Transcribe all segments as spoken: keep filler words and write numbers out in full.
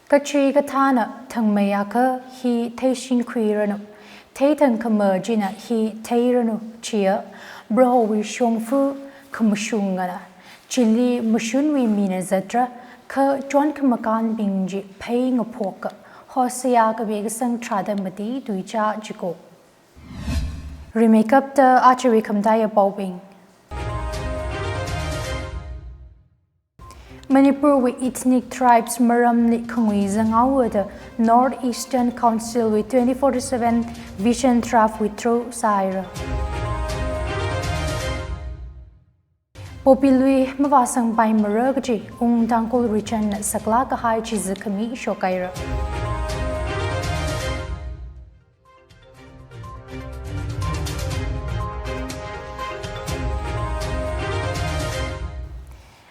Kachikathāna thangmeiakha hi theishingkhuiranu, theithangkhama china hi theiranu, chiya Prohowui shongfa khamashungana. Chili mashunwui mina zatra, kha chon khamakānbing chi phei ngaphoka. Hosea kapi kasang tharāda mati tuicha chiko. Rimeikapta aja khamataiya paobing. Manipurwui ethnic tribes maramli khangui zanghaowa da North Eastern Council wui twenty forty-seven Vision Draft withdraw sāhaira. Poppy lui mavāsangpaimara kaji Umtangkul Region na saklāk kahai chiza khami shokhaira.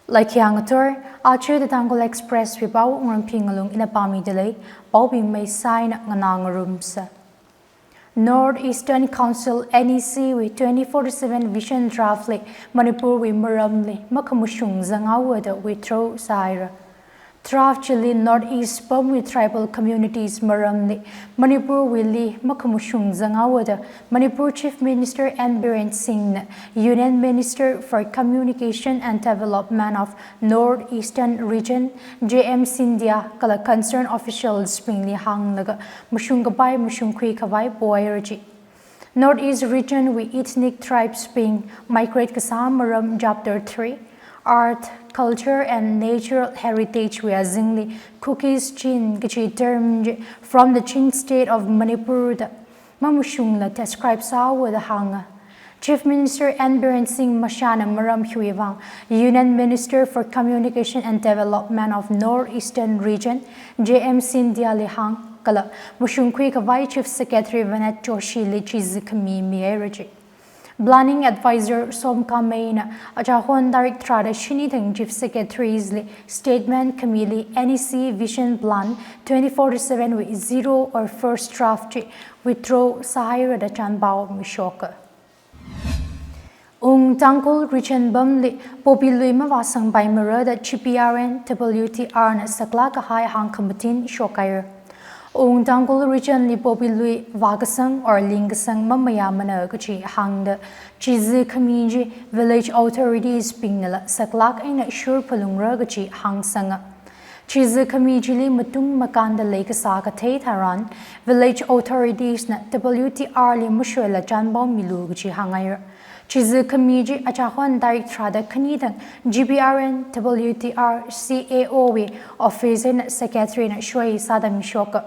Laikhia ngathor, aja The Tangkhul Express wui pao Ngarumpi Ngalung ina pāmida lei, paobing mei sāina nganā ngarumsa. North Eastern Council, N E C wui twenty forty-seven Vision Draft li Manipurwui maramli makhamashung zanghaowa da withdraw sāhaira. Draft chili North East pamwui tribal communities maramli Manipurwuili makhamashung zanghaowa da Manipur Chief Minister N Biren Singh na Union Minister for Communication and Development of North Eastern Region, J M Scindia kala concerned officials bingli hānglaga mashung kapai mashungkhui khavai pohaira ji. North East Region wui ethnic tribes bing migrate kasā maram chapter three, art, culture and natural heritage wui azingli Kuki Chin kaji term chi from the Chin State of Manipur da mamashungla describe sāhaowa da hānga. Chief Minister N Biren Singh mashana maram hiwui vang Union Minister for Communication and Development of North Eastern Region, J M Scindia li hāng kala mashungkhui khavai Chief Secretary Vinod Joshi li chiza khami mihaira ji. Planning Advisor Som Kamei na achahon tarik tharāda shini thang Chief Secretaries li statement khamili N E C Vision Plan twenty forty-seven wui zero or first draft chi withdraw sāhaira da chānpao mishoka. Umtangkul Region pamli poppy lui mavāsangpaimara da G P R N W T R na saklāk kahai hāngkhamatin shokhaira. Umtangkul Region li poppy lui vākasang or lingkasang mamayāmana kaji hāngda chiza khami chi village authorities bingnala saklāk eina shurphalungra kaji hāngsanga. Chiza khami chili matung makānda leikasā kathei tharan, village authorities na W T R li mashoila chānpao milu kaji hānghaira. Chiza khami chi achahon tarik tharāda khani thang G P R N W T R C A O wui office eina secretary na shoi sāda mishoka.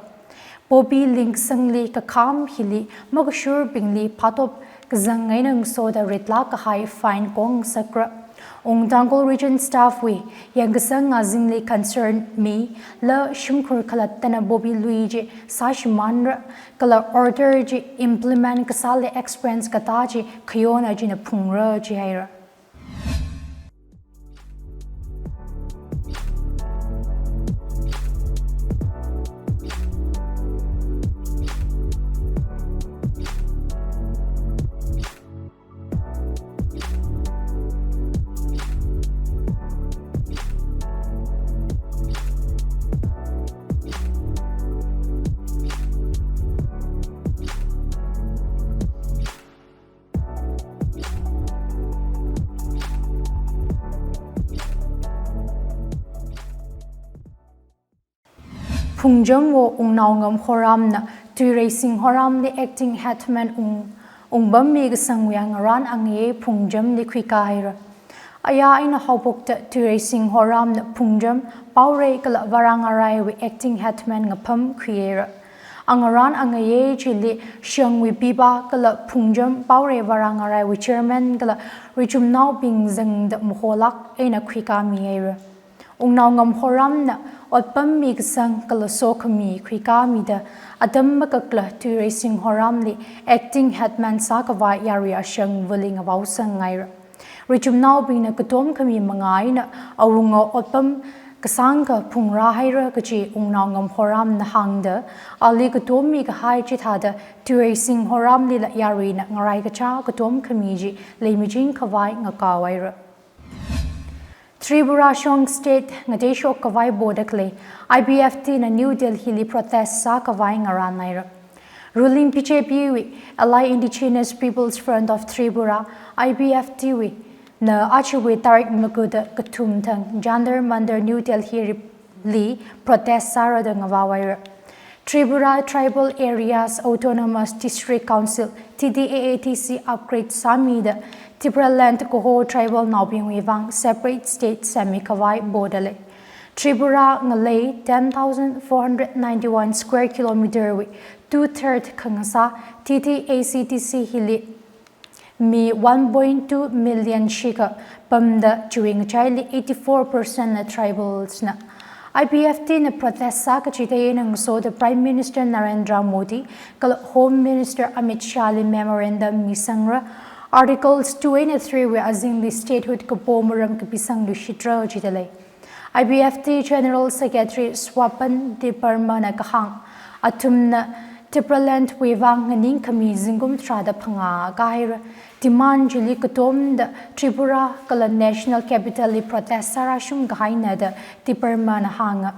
Poppy lingkasangli kakham hili makashurbingli phatop kazang eina ngasoda ritlāk kahai fine kong ngasakra. Umtangkul Region staff wui yangkasang azingli concern mi la shimkhur khalattana poppy lui chi sāshimānra kala order chi implement kasāli expense katā chi khayona china phungra jihaira. Phungchamwo Wungnaongam Horamna Tuireising Horamli acting headman ung, ungpammi kasangwui angarān angayei Phungchamli khuikāhaira. Aya eina haophokta Tuireising Horamna Phungcham, Paorei kala Varangaraiwui acting headman ngapham khuihaira. Angarān angayei chili shangwui pipa kala Phungcham, Paorei, Varangaraiwui chairman kala richumnaobing zangda maholāk eina khuikāmihaira. Wungnaongam Horamna otpammi kasang kala sokhami khuikāmida atam makakla Tuireising Horamli acting headman sākhavai yarui ashangvali ngavaosanghaira. Richumnaobingna katom khami manga eina awunga otpam kasāngkha phungrāhaira kaji Wungnaongam Horamna hāngda, ali katommi kahai chithāda Tuireising Horamlila yaruina ngarai kachā katom khami chi leimajing khavai ngakaohaira. Tripura shong state ngateishok khavai boda khalei I P F T na New Delhi li protest sākhavai ngarānhaira. Ruling B J P wui Allied Indigenous People's Front of Tripura, I P F T wui na achiwui tarik makuda kathum thang Jantar Mantar New Delhi ri-, li protest sāra da ngavāhaira. Tripura Tribal Areas Autonomous District Council, T T A A D C upgrade sāmida Tipraland kaho tribal naobingwui vang separate state semmikhavai boda lei. Tripura ngalei ten thousand four hundred ninety-one square kilometer wui two-third khangasā T T A C D C hili mi one point two million shikha pamda chiwui ngachaili eighty-four percent na tribals na. I P F T na protest sā kachida eina ngasoda Prime Minister Narendra Modi kala Home Minister Amit Shah li memorandum misangra, Articles two eina three wui azingli statehood kapo maram kapisang luishitra jida lei. I P F T General Secretary Swapan Debbarma na kahāng, athumna Tipraland wui vang nganingkhami zingkum tharāda phangā kahaira. Demand chili katomda Tripura kala National Capital li protest sārāshung kahaina da Debbarma na hānga.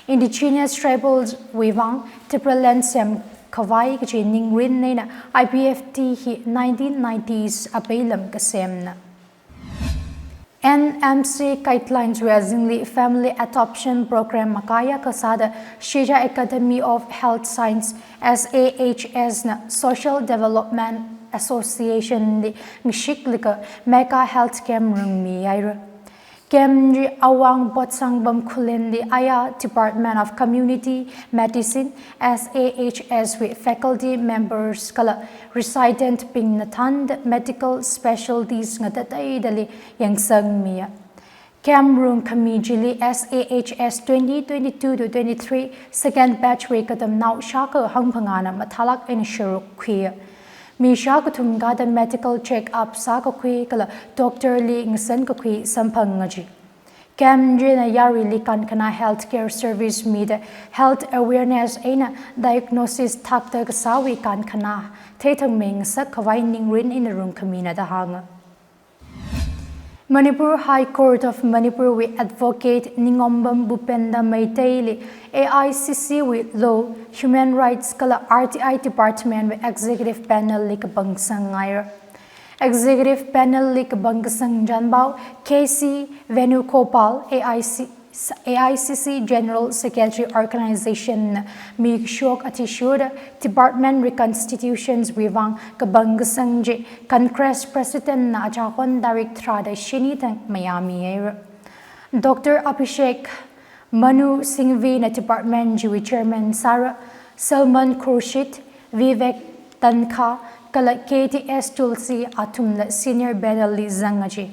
Indigenous tribals wui vang Tipraland semkhavai kaji ningrin eina I P F T hi nineteen nineties apeilam kasemna. N M C guidelines wui azingli family adoption program makaya kasāda Shija Academy of Health Science, S A H S na Social Development Association li ngashiklaga mega health camp rungmihaira. Camp chi Awang Potsangbam Khullen li aya Department of Community Medicine, S A H S wui faculty members kala resident bingna thānda medical specialties ngatateidali yangsangmiya. Camp rungkhami chili S A H S twenty twenty-two to twenty-three second batch wui katamnao shākha hangphangāna mathālāk eina sharuk khuiya. Mi shākathum kāda medical check-up sākakhui kala doctor li ngasankakhui samphanga ji. Camp china yaruili kankhana healthcare service mida health awareness eina diagnosis thakta kasāwui kankhana theithangmei ngasakkhavai ningrin eina rungkhamina da hānga. Manipur High Court of Manipur wui Advocate Ningombam Bhupenda Meitei li A I C C wui Law, Human Rights kala R T I Department wui Executive Panel li kapangsangngaira. Executive Panel li kapangkasang chānpao K C Venugopal, A I C, A I C C General Secretary Organization na mikashok athishurda department reconstitutions wui vang kapangkasang chi Congress President na achāhon tarik tharāda shini thang mayāmihaira. Doctor Abhishek Manu Singhvi na department chiwui chairman sāra, Salman Khurshid, Vivek Tankha kala K T S Tulsi athumla senior panel li zanga ji.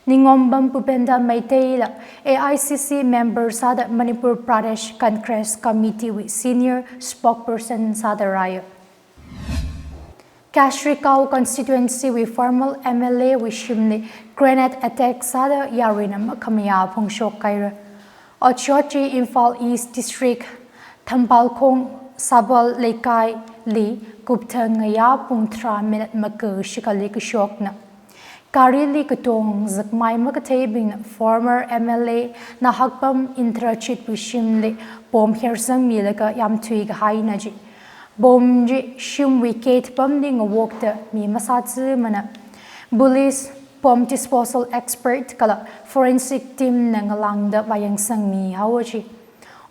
Ningombam Bhupenda Meitei la A I C C member sāda Manipur Pradesh Congress Committee wui senior spokesperson sāda rāya. Kasarigao constituency wui former M L A wui shimli grenade attack sāda yaruina makhamayā phongshok kahaira. Otshot chi Imphal East District, Thampalkhong Sabal Leikai li kupthang ngayā pung tharā minute maku shikhali kashokna. Gari li katong zakmai makatheibingna former M L A Nahakpam Indrajit wui shimli bomb hersangmilaga yamthui kahaina ji. Bomb chi shimwui gate pamli ngawokta mi masāzimana. Police, bomb disposal expert kala forensic team na ngalāngda vāyangsangmihaowa ji.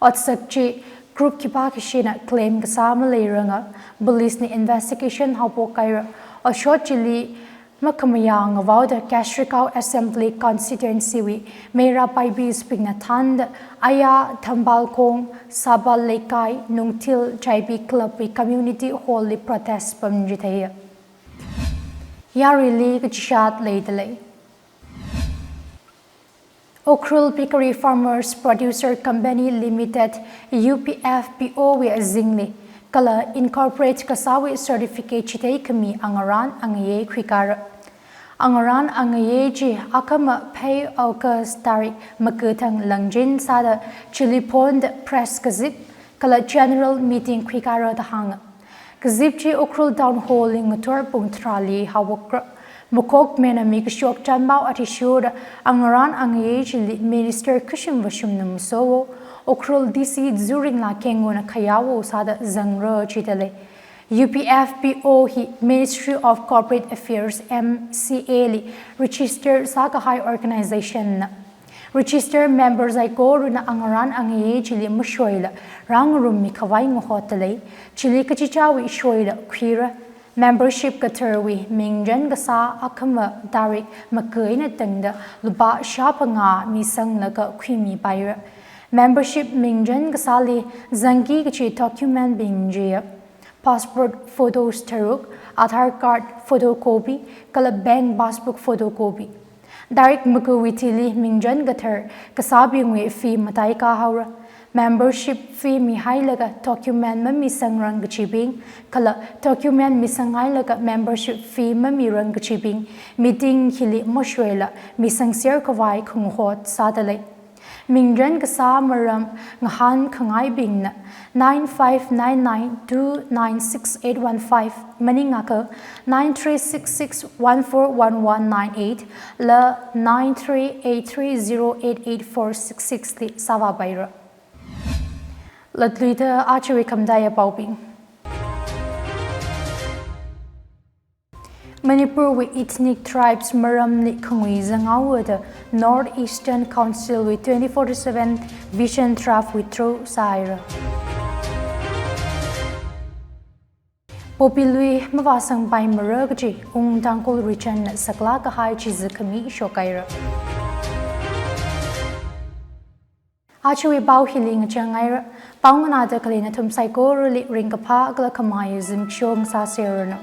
Otsak chi group khipākhashina claim kasā maleiranga, police na investigation haophok kahaira. Otshot chili makhamayā ngavaoda Kasarigao Assembly Constituency wui Meira Paibis bingna thānda aya Thampalkhong Sabal Leikai Nungthil J B Club wui community hall li protest pamchitheiya. Yaruili kachishat leidalei. Ukhrul Piggery Farmers Producer Company Limited, U P F P O wui azingli kala incorporate kasāwui certificate chitheikhami angarān angayei khuikara. Angarān angayei chi akhama phei August tarik maku thang langchin sāda chili phonda press kazip kala general meeting khuikara da hānga. Kazip chi Ukhrul Town Hall li ngathor pung tharāli haowokra. Makhokmena mikashok chanpao athishurda angarān angayei chili Minister Khashim Vashumna masowo, Ukhrul D C Zu Ringla Kenguna khayāwo sāda zangra jidalei. U P F P O hi Ministry of Corporate Affairs, M C A li register sākahai organization na. Register member saikorana angarān angayei chili mashoila rāngarummi khavai ngahotdalei, chili kachichāwui shoila khuira. Membership katharwui mingchan kasā akhama tarik maka eina tangda lupā shāphangā misanglaga khuimipaira. Membership mingchan kasāli zangki kachi document bing chiya, passport photos tharuk, Aadhaar card photocopy, kala bank passbook photocopy. Tarik makawui thili mingchan kathar kasābingwui fee mataikā haora. Membership fee mihailaga document mamisangrang kachibing, kala document misanghailaga membership fee mamirang kachibing, meeting hili mashoila misangser khavai khangahot sādalei. Mingchan kasā maram ngahānkhangaibingna nine five nine nine two nine six eight one five maningakha nine three six six one four one one nine eight la nine three eight three zero eight eight four six six li sāvāpaira. Latluida ajawui khamataiya paobing. Manipurwui ethnic tribes maramli khangui zanghaowa da North Eastern Council wui twenty forty-seven Vision Draft withdraw sāhaira. Poppy lui mavāsangpaimara kaji Ung Tangkhul Region na saklāk kahai chiza khami shokhaira. Ajawui pao hili ngachang haira. Pao nganāda khalei nathum saikorali ringkaphā kala khamahai zimiksho ngasāserranu.